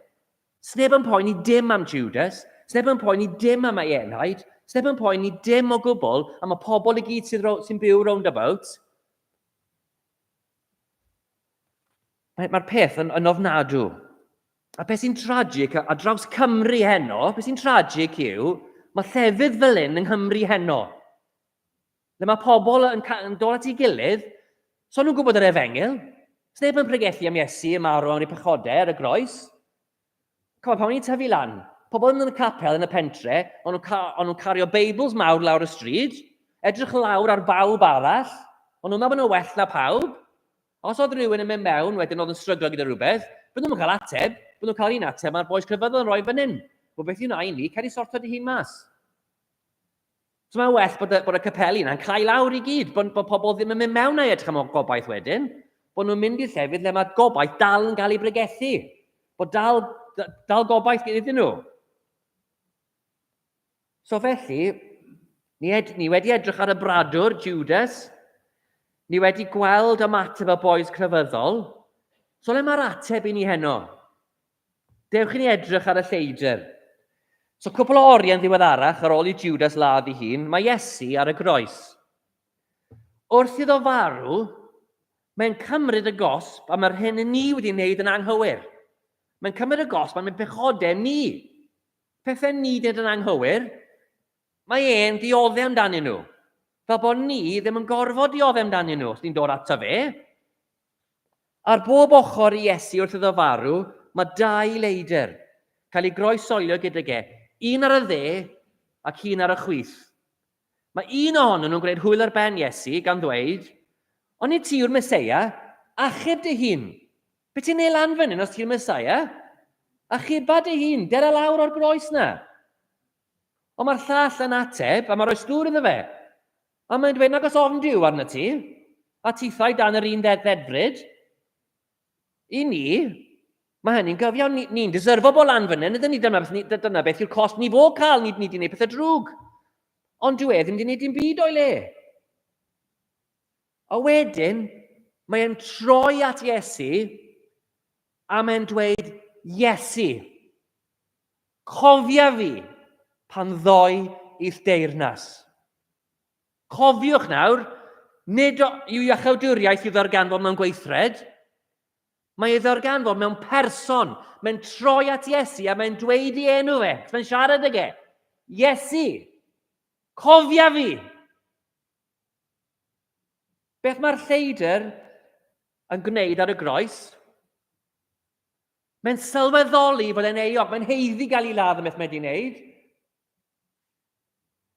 Sneb yn poeni dim am Judas, sneb yn poeni dim am ei enaid, sneb yn poeni dim o gwbl am y pobl i gyd sydd sy byw round about. Mae'r mae peth yn, yn ofnadw. A beth sy'n tragic, a draws Cymru heno, beth sy'n tragic yw, mae llefydd fel hyn yng Nghymru heno. Le mae pobl yn, yn dod at ei gilydd, so nhw'n gwybod yr efengyl. Sneb yn pregethu am Iesu yn marw am ei pechodau ar y groes. Cofio, pan o'n i'n tyfu lan, pobl yn mynd yn y capel yn y pentre, o'n nhw'n ca nhw cario Beibls mawr lawr y stryd, edrych lawr ar bawb arall, o'n nhw'n meddwl bod nhw'n well na pawb. Os oedd rhywun yn mynd mewn, wedyn oedd yn stryglo gyda rhywbeth, bydden nhw'n cael ateb, bydden nhw'n cael un ateb, mae'r bois crefyddol yn rhoi fan hyn. Wel, beth yw'n i ni, cer i sorto dy hun mas. So mae'n well bod y, bod y capeli yna'n cael lawr i gyd, bod, bod pobl ddim yn mynd mewn a'i edrych am gobaith wedyn, bod nhw'n mynd i'r llefydd lle mae gobaith dal yn cael ei bregethu, bod dal, dal gobaith iddyn nhw. So felly, ni, ed, ni wedi edrych ar y bradwr, Judas, ni wedi gweld ymateb y boes crefyddol, so le mae'r ateb i ni heno? Dewch i ni edrych ar y lleidr. So cwpl o oriau'n ddiweddarach, ar ôl i Judas ladd ei hun, mae Iesu ar y groes. Wrth iddo farw, mae'n cymryd y gosb am yr hyn ni wedi wneud yn anghywir. Mae'n cymryd y gosb am ein pechodau ni. Pethau ni wedi wneud yn anghywir, mae e'n dioddef amdanyn nhw. Fel bod ni ddim yn gorfod dioddef amdanyn nhw os ni'n dod ato fe. Ar bob ochr i Iesu wrth iddo farw, mae dau leidr, cael ei groeshoelio gydag e, un ar y dde ac un ar y chwith. Mae un ohonyn nhw'n gwneud hwyl ar ben Iesu gan ddweud, Onid ti yw'r Meseia? Achub dy hun! Be ti'n neud lan fan hyn os ti'n Meseia? Achuba dy hun, dera lawr o'r groes na! Ond mae'r llall yn ateb, a mae rhoi stŵr iddo fe. A mae'n dweud, nag os ofn Duw arnat ti, a tithau dan yr un ddedfryd. I ni, mae hynny'n gyfiawn, ni'n ni deserfo bod lan fan hyn, ydyn ni, dyna beth, dyna beth yw'r cost ni fod cael, ni, ni wedi gwneud pethau drwg. Ond dyw e ddim wedi gwneud dim byd o'i le. A wedyn, mae e'n troi at Iesu a mae'n dweud, Iesu, cofia fi pan ddoi i'th deyrnas. Cofiwch nawr, nid yw iachawdwriaeth i'w ddarganfod mewn gweithred, mae ei ddarganfod mewn person. Mae'n troi at Iesu a mae'n dweud i enw fe, mae'n siarad ag e. Iesu, cofia fi! Beth mae'r lleidr yn gwneud ar y groes? Mae'n sylweddoli bod e'n euog, mae'n heiddi gael ei ladd am beth mae wedi wneud.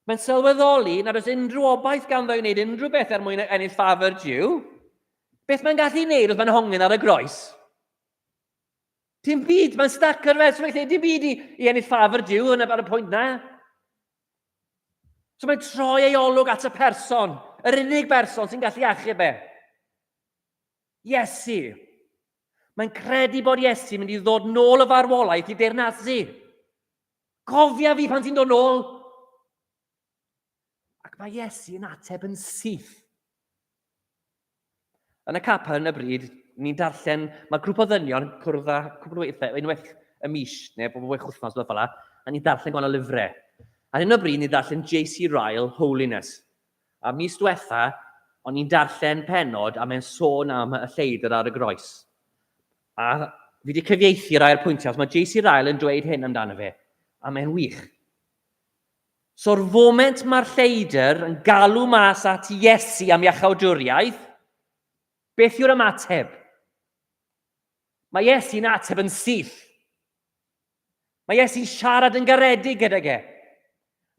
Mae'n sylweddoli nad oes unrhyw obaith ganddo i wneud unrhyw beth er mwyn ennill ffafr Duw. Beth mae'n gallu wneud wrth mae'n hongen ar y groes? Dim byd, mae'n stuck ar fe, so mae'n dim byd i, i ennill ffafr Duw yn y, ar y pwynt na. So mae'n troi ei olwg at y person, yr unig berson sy'n gallu achub e. Iesu. Mae'n credu bod Iesu mynd i ddod nôl o farwolaeth i deyrnasu. Cofia fi pan ti'n dod nôl. Ac mae Iesu yn ateb yn syth. Yn y capel yn y bryd, ni'n darllen, mae grŵp o ddynion cwrdd â cwpl o weithiau, unwaith y mis, neu bob wyth wythnos, rhywbeth fel 'na, a ni'n darllen gwahanol lyfrau. Ar hyn o bryd, ni'n darllen J.C. Ryle, Holiness. A mis diwetha, o'n i'n darllen penod a mae'n sôn am y lleidr ar y groes. A fi wedi cyfieithu rai o'r pwyntiau, mae J.C. Ryle yn dweud hyn amdano fe, a mae'n wych. So'r foment mae'r lleidr yn galw mas at Iesu am iachawdwriaeth, beth yw'r ymateb? Mae Iesu'n ateb yn syth. Mae Iesu'n siarad yn garedig gydag e.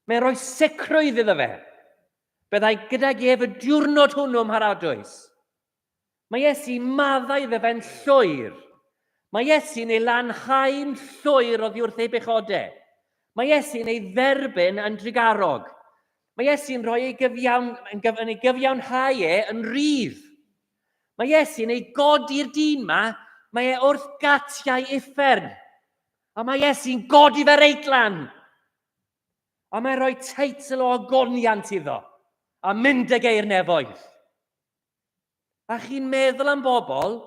Mae'n rhoi sicrwydd iddo fe. Byddai gydag ef y diwrnod hwnnw ym Mharadwys. Mae Iesu'n maddau iddo fe'n llwyr. Mae Iesu'n ei lanhau'n llwyr oddi wrth ei bechodau. Mae Iesu'n ei dderbyn yn drugarog. Mae Iesu'n rhoi ei gyfiawn, yn, gyf, yn ei gyfiawnhau e yn rhydd. Mae Iesu'n ei godi'r dyn ma, mae e wrth gatiau uffern. A mae Iesu'n godi fe reit lan. A mae'n rhoi teitl o ogoniant iddo, a mynd ag e i'r nefoedd. A chi'n meddwl am bobl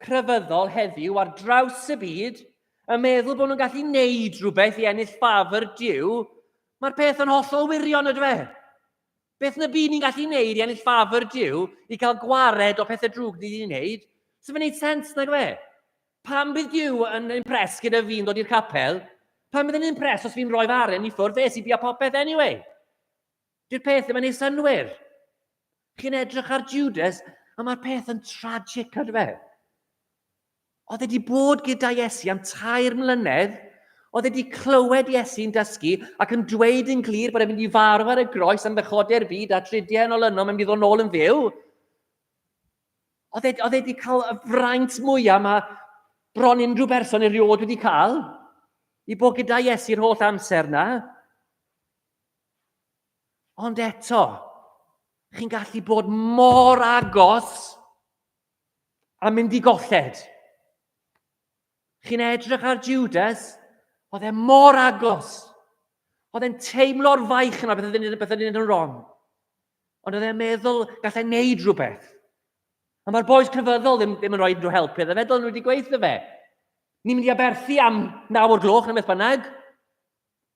crefyddol heddiw ar draws y byd yn meddwl bod nhw'n gallu neud rhywbeth i ennill ffafr Duw, mae'r peth yn hollol wirion ydw e. Beth yn y byd ni'n gallu neud i ennill ffafr Duw, i gael gwared o pethau drwg ni wedi wneud? Sy'n fe'n neud sens nag fe? Pam bydd Duw yn impress gyda fi'n dod i'r capel? Pam bydd yn impress os fi'n rhoi fy aren i ffwrdd? Fe sy'n bia popeth anyway. Dyw'r peth ddim yn ei synwyr. Chi'n edrych ar Judas, a mae'r peth yn tragic ar fe. Oedd e wedi bod gyda Iesu am tair mlynedd, oedd e wedi clywed Iesu'n dysgu ac yn dweud yn glir bod e'n mynd i farw ar y groes am bechodau'r byd a tridiau yn olynol mae'n mynd i ddod nôl yn fyw. Oedd e, oedd e wedi cael y fraint mwyaf mae bron unrhyw berson erioed wedi cael i bod gyda Iesu'r holl amser na. Ond eto, chi'n gallu bod mor agos a mynd i golled. Chi'n edrych ar Judas, oedd e mor agos. Oedd e'n teimlo'r faich yna beth oedd e'n beth oedd e'n yn wrong. Ond oedd e'n meddwl gallai wneud rhywbeth. A mae'r boys crefyddol ddim, ddim yn rhoi unrhyw help iddo fe, dylen nhw wedi gweithio fe. Ni'n mynd i aberthu am naw o'r gloch neu beth bynnag.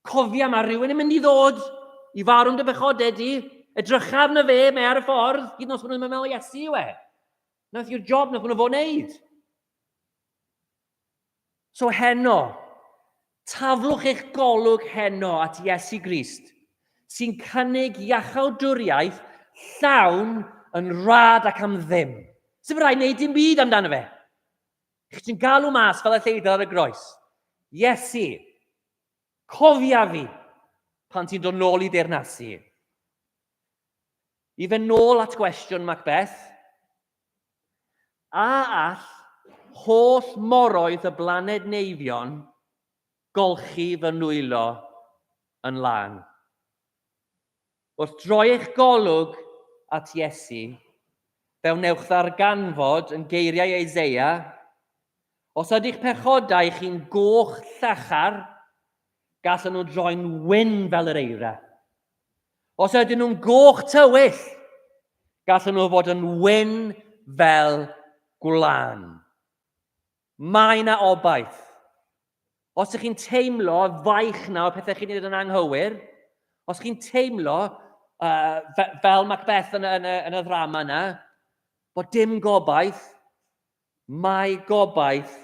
Cofia, mae rhywun yn mynd i ddod i farw am dy bechodau di. Edrycha arno fe, mae ar y ffordd. Hyd yn oed os maen nhw'n meddwl Iesu yw e. Nath yw'r job nath nhw fod wneud. So heno, taflwch eich golwg heno at Iesu Grist, sy'n cynnig iachawdwriaeth llawn yn rhad ac am ddim. Sy'n rhaid wneud dim byd amdano fe. Chdi'n galw mas fel y lleidr ar y groes. Iesu, cofia fi pan ti'n dod nôl i deyrnasu. I fe nôl at gwestiwn Macbeth, a all holl moroedd y blaned Neifion golchi fy nwylo yn lân? Wrth droi eich golwg at Iesu, fe wnewch ddarganfod yn geiriau Eseia, Os ydych pechodau chi'n goch llachar, gallan nhw droi'n wyn fel yr eira. Os ydyn nhw'n goch tywyll, Gallen nhw fod yn wyn fel gwlân. Mae yna obaith. Os ydych chi'n teimlo faich na o pethau chi'n gwneud yn anghywir, os chi'n teimlo fel Macbeth yn, yn, y, yn y ddrama yna, bod dim gobaith, mae gobaith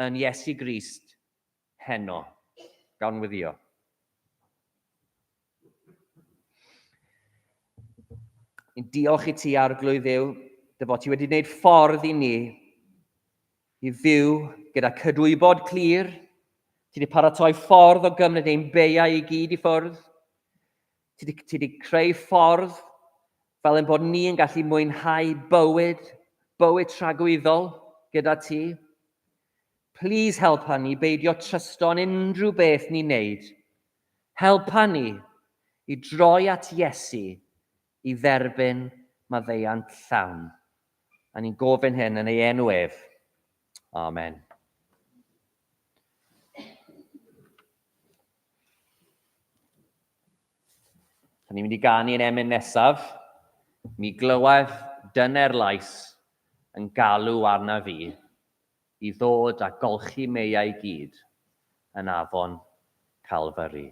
yn Iesu Grist heno. Gawn wyddio. Ni'n diolch i ti, Arglwydd Dduw, dy fod ti wedi gwneud ffordd i ni i fyw gyda cydwybod clir. Ti wedi paratoi ffordd o gymryd ein beiau i gyd i ffwrdd. Ti wedi, ti wedi creu ffordd fel ein bod ni yn gallu mwynhau bywyd, bywyd tragwyddol gyda ti. Please helpa ni beidio trysto'n unrhyw beth ni'n neud. Helpa ni i droi at Iesu i dderbyn maddeuant llawn. A ni'n gofyn hyn yn ei enw ef. Amen. Da ni'n mynd i ganu yn emyn nesaf. Mi glywaf dyner lais yn galw arna fi i ddod a golchi meiau gyd yn afon Calfari.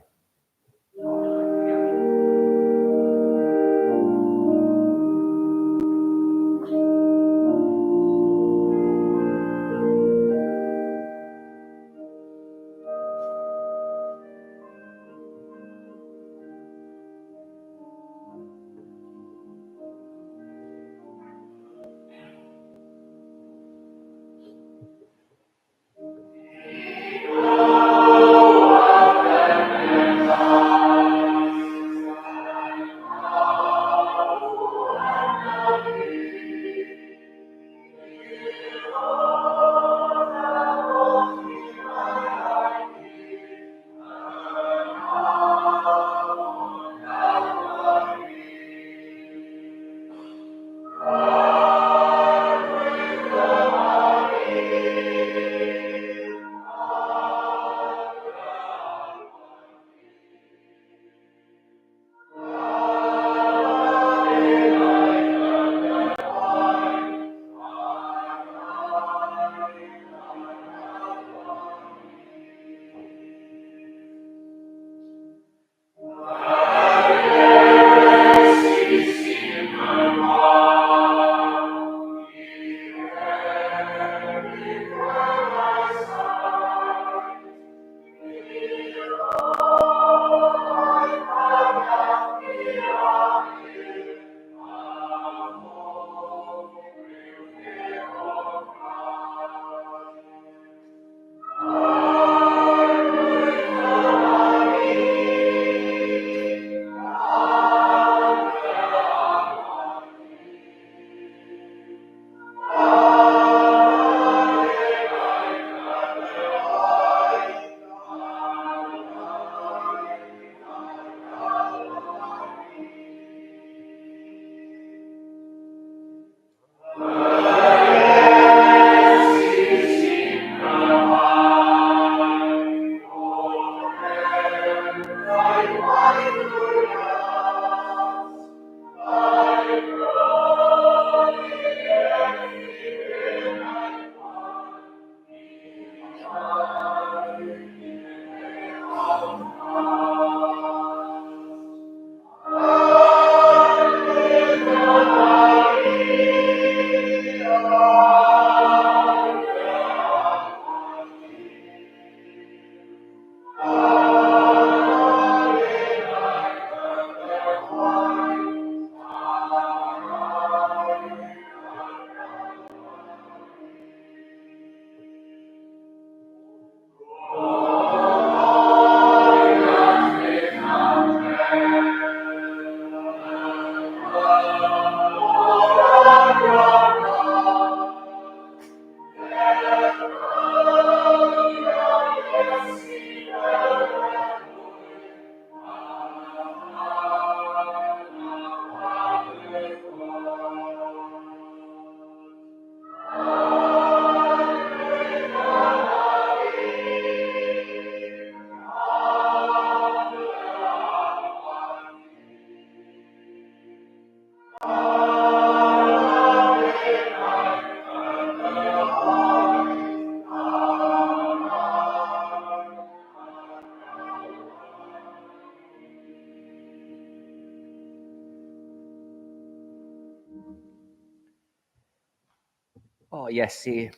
O, oh, Iesu,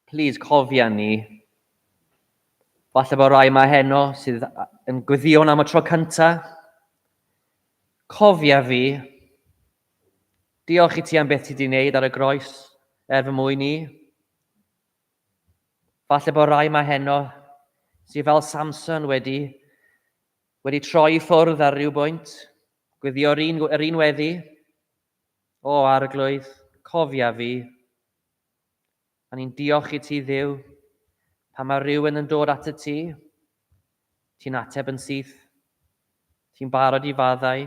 please cofia ni. Falle bod rai yma heno sydd yn gweddïo am y tro cynta. Cofia fi. Diolch i ti am beth ti wedi wneud ar y groes er fy mwyn i. Falle bod rai yma heno sydd fel Samson wedi, wedi troi i ffwrdd ar ryw bwynt, gweddio'r un, yr un weddi. O Arglwydd, cofia fi. A ni'n diolch i ti Dduw, pan mae rhywun yn dod at y ti, ti'n ateb yn syth. Ti'n barod i faddau,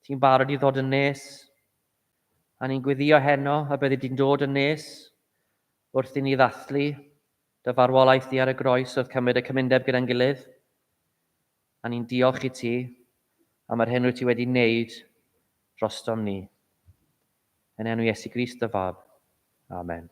ti'n barod i ddod yn nes. A ni'n gweddio heno y byddi di'n dod yn nes wrth i ni ddathlu dy farwolaeth di ar y groes wrth cymryd y cymundeb gyda'n gilydd. A ni'n diolch i ti am yr hyn wyt ti wedi wneud drostom ni. Yn enw Iesu Grist dy Fab. Amen.